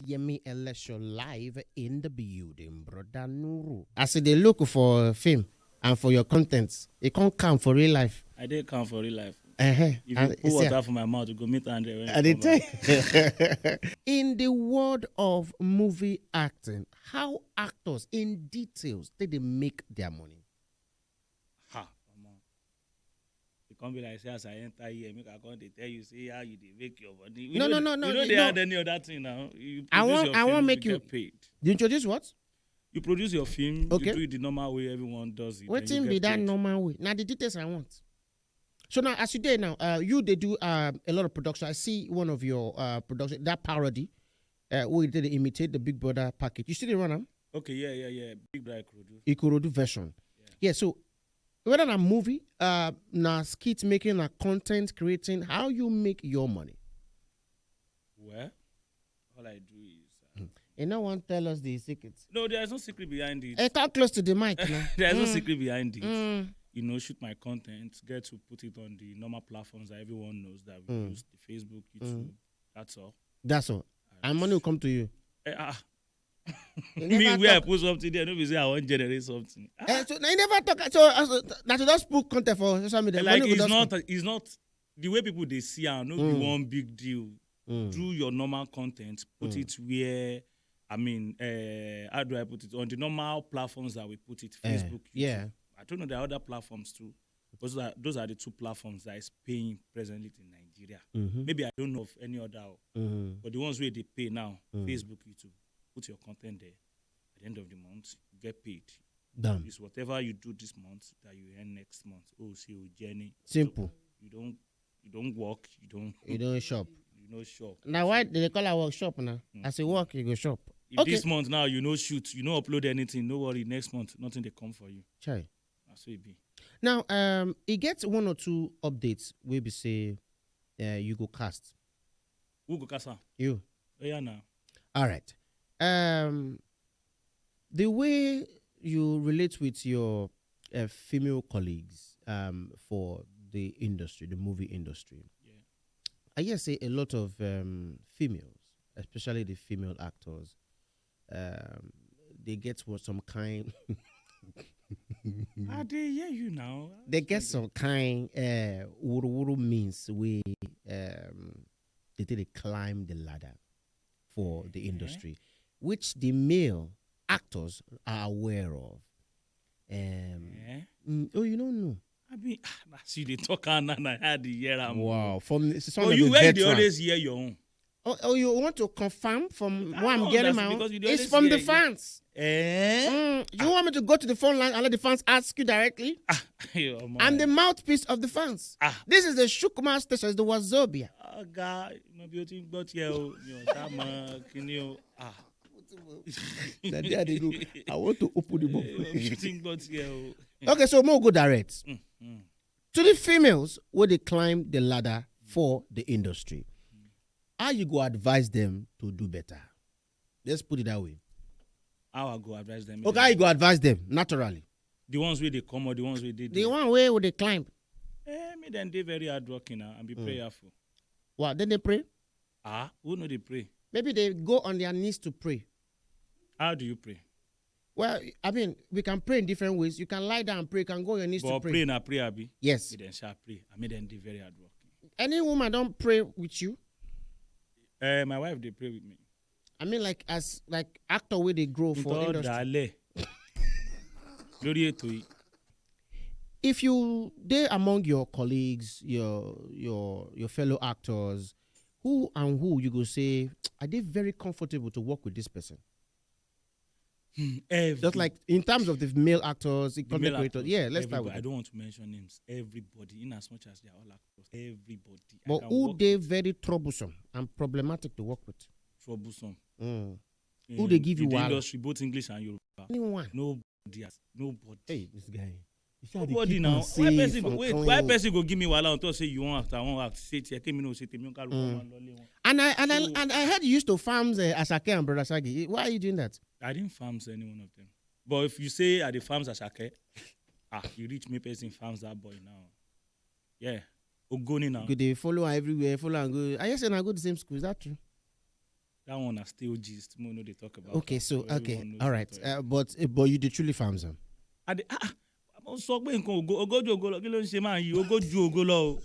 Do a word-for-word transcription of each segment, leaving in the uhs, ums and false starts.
Yemi Elesho live in the building, brother Nuru. As they look for film and for your content, it can't come for real life. I dey come for real life. Uh-huh. If you put water for my mouth, you go meet Andre. When I dey tell you. In the world of movie acting, how actors in details did they make their money? Ha, omo. E come be like say as I enter here, make I come dey tell you say how you dey make your money. We no, no, no, no. You no dey add any other thing now. You I want, I want make you get paid. You introduce what? You produce your film. Okay. You do it the normal way everyone does it. Wetin be that normal way? Now the details I want. So now, as you dey now, uh, you dey do um, a lot of production. I see one of your uh, production, that parody, uh, where they imitate the Big Brother package. You still dey run am? Okay, yeah, yeah, yeah. Big Brother Ikorodu. Ikorodu version. Yeah. Yeah. So whether na movie, uh, na skit making, na content creating, how you make your money? Well, all I do is. Uh, You no wan tell us the secret. No, there is no secret behind it. Hey, come close to the mic now. There's no secret behind it. You know, shoot my content, get to put it on the normal platforms that everyone knows that we use, the Facebook, YouTube. That's all. That's all. And money will come to you. Eh, ah. Me, where I put something there, no be say I wan generate something. Ah. Eh, so na you never talk. So, uh, so na to just put content for social media. Like, money go it's just not, come. It's not the way people dey see am, no be one big deal. Do your normal content, put it where, I mean, uh, how do I put it? On the normal platforms that we put it, eh, Facebook, YouTube. Yeah. I don't know, there are other platforms too. Those are, those are the two platforms that is paying presently in Nigeria. Maybe I don't know of any other, but the ones where they pay now, Facebook, YouTube, put your content there. At the end of the month, you get paid. Done. It's whatever you do this month that you earn next month. Oh, see, oh, Jenny. Simple. So you don't, you don't work. You don't. You don't shop. You don't shop. Now, why they call our workshop now? As a work, you go shop. If okay. This month now you no shoot, you no upload anything. No worry. Next month, nothing they come for you. Chai. That's what it be. Now, um, it gets one or two updates. We be say, uh, you go cast. Who go cast am? You. Oh yeah, now. All right. Um, the way you relate with your uh, female colleagues um, for the industry, the movie industry, yeah. I hear say a lot of um, females, especially the female actors, um, they get what some kind. I dey hear you now. They get some kind uh, wuru wuru means we um, they, they climb the ladder for the industry, which the male actors are aware of. Um, mm, oh, you don't know. I mean, as you dey talk am now, I had the hear am. Wow, from some of you where you dey always hear your own. Oh, oh, you want to confirm from where I'm getting my own? It's from the fans. Eh? Mm, you want me to go to the phone line and let the fans ask you directly? Ah, I'm the mouthpiece of the fans. Ah. This is the Shukma station, the Wazobia. Oga, mo bí o ti ń gbọ́ tiẹ̀ o, mi ò sá mọ kíní o. Ah. Na there they go. I want to open the book. Mo bí o ti ń gbọ́ tiẹ̀ o. Okay, so mo go direct. Mm, mm. To the females where they climb the ladder for the industry. How you go advise them to do better? Let's put it that way. How I go advise them? Okay, how you go advise them naturally? The ones where they come or the ones where they. The one where would they climb? Eh, me then they very hardworking now and be prayerful. What, then they pray? Ah, who know they pray? Maybe they go on their knees to pray. How do you pray? Well, I mean, we can pray in different ways. You can lie down and pray. You can go on your knees to pray. But pray na pray, abi? Yes. Me then shall pray. I mean, then they very hardworking. Any woman don't pray with you? Eh, my wife, they pray with me. I mean, like, as like actor where they grow for industry. Dale. Lórí ètò yìí. If you dey among your colleagues, your your your fellow actors, who and who you go say, I dey very comfortable to work with this person? Hmm, every- Just like in terms of the male actors, the content creators. Yeah, let's start with. I don't want to mention names. Everybody, in as much as they are all actors, everybody. But who dey very troublesome and problematic to work with? Troublesome. Mm. Who dey give you wahala? In the industry, both English and Yoruba. Anyone? Nobody. Nobody. Hey, this guy. Nobody now. Why person go wait? Why person go give me wahala and talk say you won't act? I won't act. Say it. Tell me no. Say tell me. And I and I and I heard you used to farms uh, Asake and Brother Shaggy. Why are you doing that? I didn't farms any one of them. But if you say I the farms Asake, ah, you reach me person farms that boy now. Yeah, Ogoni now. Go dey follow am everywhere, follow am go. I hear say na go the same school. Is that true? That one na still gist. Mo no dey talk about. Okay, am. So, okay, everyone knows all right. Uh, but uh, but you dey truly farm some. I dey ah ah. Mo sọ pé nǹkan ògo ògo ju ògo lọ, kí ló ń ṣe máa yí ògo ju ògo lọ o.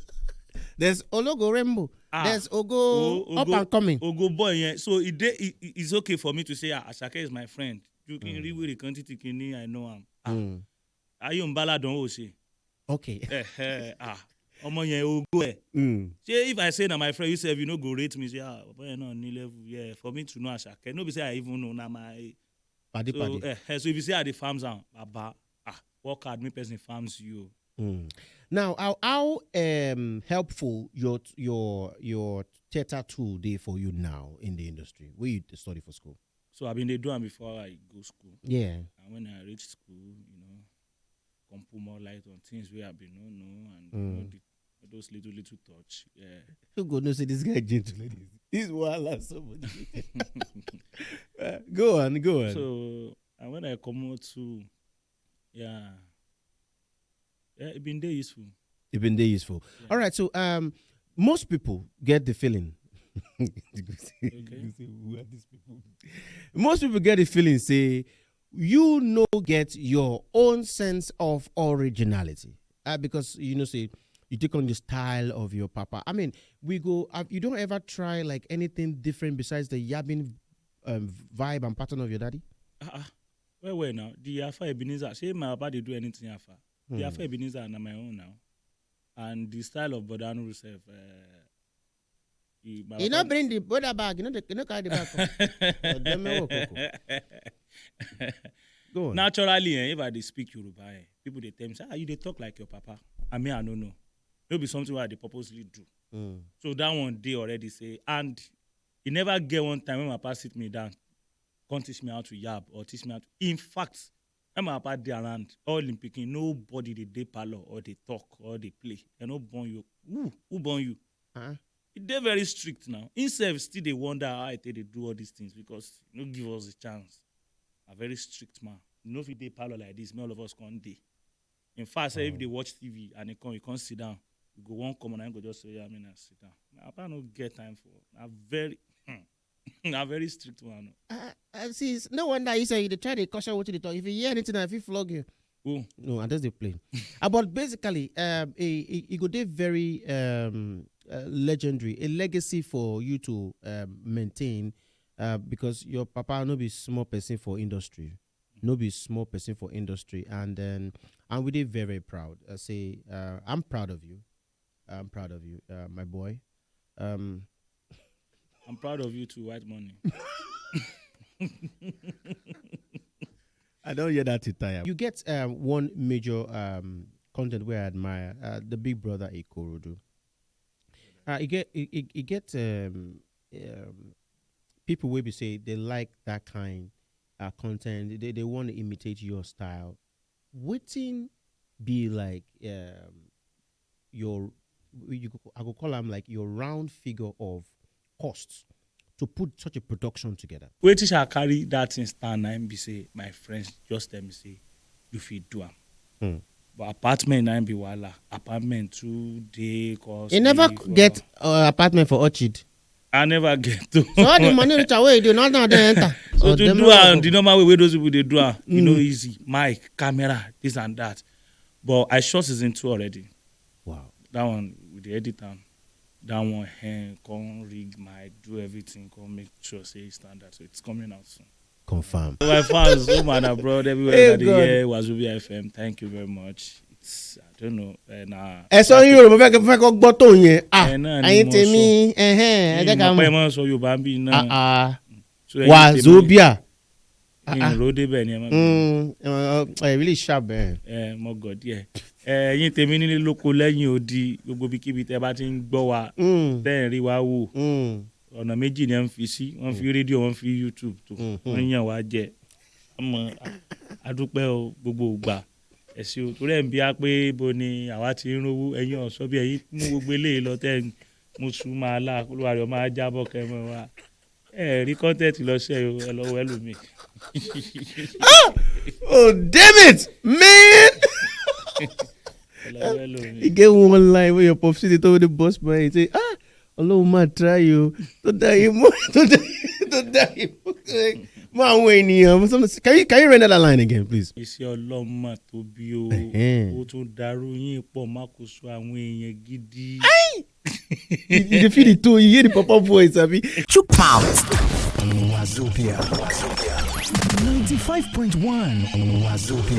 There's Ologo Rainbow. Ah, there's Ogo o- up Ogo- and coming. Ogo boy yẹn, so e dey e- e- it's okay for me to say ah, Asake is my friend. Ju kí n rí wèrè kan títí kí n ní I know am. Ah, Mm. Ayé ń bá ládùn ó ṣe. Okay. Eh, eh, ah, ọmọ yẹn ògo ẹ̀. Mm. Ṣé if I say na my friend, you sef you no go rate me, say ah, bàbá yẹn náà ní level, yeah, for me to know Asake, no be say I even know na my Paddy so paddy. Eh, eh, so if you say I dey farms am, baba, ah, work hard, make person farms you. Mm. Now, how how um helpful your your your theater tool dey for you now in the industry where you dey study for school? So I been dey do am before I go school. Yeah. And when I reach school, you know, come put more light on things where I been no know and you know, Mm. the, all those little little touch. Yeah. Who go know say this guy gentle like this? This wahala somebody. Uh, go on, go on. So and when I come out too, yeah, yeah, it been dey useful. It been dey useful. Yeah. All right, so um, most people get the feeling. You go say, you go say, who are these people? Most people get the feeling say you no get your own sense of originality uh, because you know say you take on the style of your papa. I mean, we go. Uh, you don't ever try like anything different besides the yabbing um, vibe and pattern of your daddy. Ah, ah. Well, well, now the Afa Ebenezer. Say my papa dey do anything Afa. The Hmm. Afa Ebenezer na my own now, and the style of Brother Nuru sef. Uh, he, my You papa no bring the brother bag. You know the, you no carry the bag come. Odeme Okoko. Go on. Naturally, eh, if I dey speak Yoruba, eh, people dey tell me say, "Ah, you dey talk like your papa." I mean, I no know. No be something wey I dey purposely do. Mm. So that one dey already say, and e never get one time when my papa sit me down, come teach me how to yab or teach me how to. In fact, when my papa dey around, all him pikin, nobody dey dey parlour or dey talk or dey play. Dem no born you. Who who born you? Uh-huh. E dey very strict now. Himself still dey wonder how I take dey do all these things because he no give us the chance. A very strict man. You no fit dey parlour like this, make all of us come dey. In fact, sef, if you dey watch T V and he come, you come sit down, you go wan come and I go just say, "Yeah, I mean, I sit down." My papa no get time for na very, na very strict one. Uh, uh, see, it's no wonder you say you dey try to caution what you dey talk. If you hear anything, I fit flog you. Oh. No, I just dey play. Uh, but basically, um, e e e go dey very um uh, legendary, a legacy for you to um, maintain, uh, because your papa no be small person for industry, no be small person for industry, and um, and we dey very very proud. I say uh, I'm proud of you. I'm proud of you, uh, my boy. Um, I'm proud of you too, White Money. I don't hear that to tire. You get um, one major um, content where I admire, uh, the Big Brother Ikorodu. Uh, you get you, you, you get um, um, people will be say they like that kind uh, content. They, they want to imitate your style. Wetin be like um, your you go, I go call am like your round figure of costs to put such a production together. Wetin shall carry that thing stand na im be say my friends just tell me say you fit do am. Hmm. But apartment na im be wahala. Apartment too dey cost. You never get uh, apartment for Orchid. I never get to. So all the money reach away, you do not now they enter. So to do am the normal way wey those people dey do am, e no easy. Mic, camera, this and that. But I shot season two already. Wow. That one with the edit am. That one hen come rig my do everything, come make sure say e stand out. So it's coming out soon. Confirm. So my fans, home and abroad, everywhere Hey, that they God. Hear Wazobia F M, thank you very much. It's, I don't know. Uh, nah, Ẹ sọ yín Yorùbá fẹ́ kẹ́ fẹ́ kọ́ gbọ́ tó yẹn. Ah, Ẹ náà ni ẹ̀yin mo tèmi, ẹ̀hẹ́n, ẹ jẹ́ ká Ìmọ̀ pẹ́ mọ̀. Mọ́ sọ Yorùbá ń bí náà. Ah, ah. So, ẹ̀yin tèmi, Wazobia. Ah, ah. Ìró débẹ̀ ni ẹ má bínú. Mm, ẹ, ẹ, ẹ really sharp, eh. Ẹ, mo gọ̀ díẹ̀. Ẹ, ẹ̀yin tèmi nílé lóko lẹ́yìn odi, gbogbo ibikíbi tẹ́ bá ti ń gbọ́ wa, Mm, tẹ́ ẹ̀ ń rí wa wò. Mm. Ọ̀nà méjì ni wọ́n fi sí, wọ́n fi rédíò, wọ́n fi YouTube tó. Mm, Wọ́n mm. Yàn wá jẹ. Àmọ́, a dúpẹ́ o, gbogbo ìgbà. Ẹ ṣé o. Torí ẹ̀ ń bi á pé ibo ni àwa ti ń rówó, ẹ̀yin ọ̀sọ́ bí ẹ̀yin mú gbogbo eléyìí lọ tẹ́ ẹ̀ ń mú sùn máa lá, olúwa rẹ̀ máa jábọ̀ kẹ́ mọ́ wa. Ẹ rí kọ́ńtẹ́ẹ̀tì lọ sí ẹ̀yọ́, ẹ lọ́wọ́ ẹlòmíì. Oh, damn it, man! Ẹ lọ́wọ́ ẹlòmíì. He get one line where your pop city told the boss man, he say, ah, Ọlọ́run máa try you. Tó dá yín mọ́, tó dá yín. Mọ àwọn ènìyàn. Can you, can you render that line again, please? Iṣẹ́ ọlọ́mọ tó bí o. Ẹ̀hẹ́n. Ó tún darú yín pọ̀ mákòóso àwọn èèyàn gidi. You, you dey feel the tone, you hear the papa voice, abi? Chook mouth. Wazobia. Ninety-five point one Wazobia.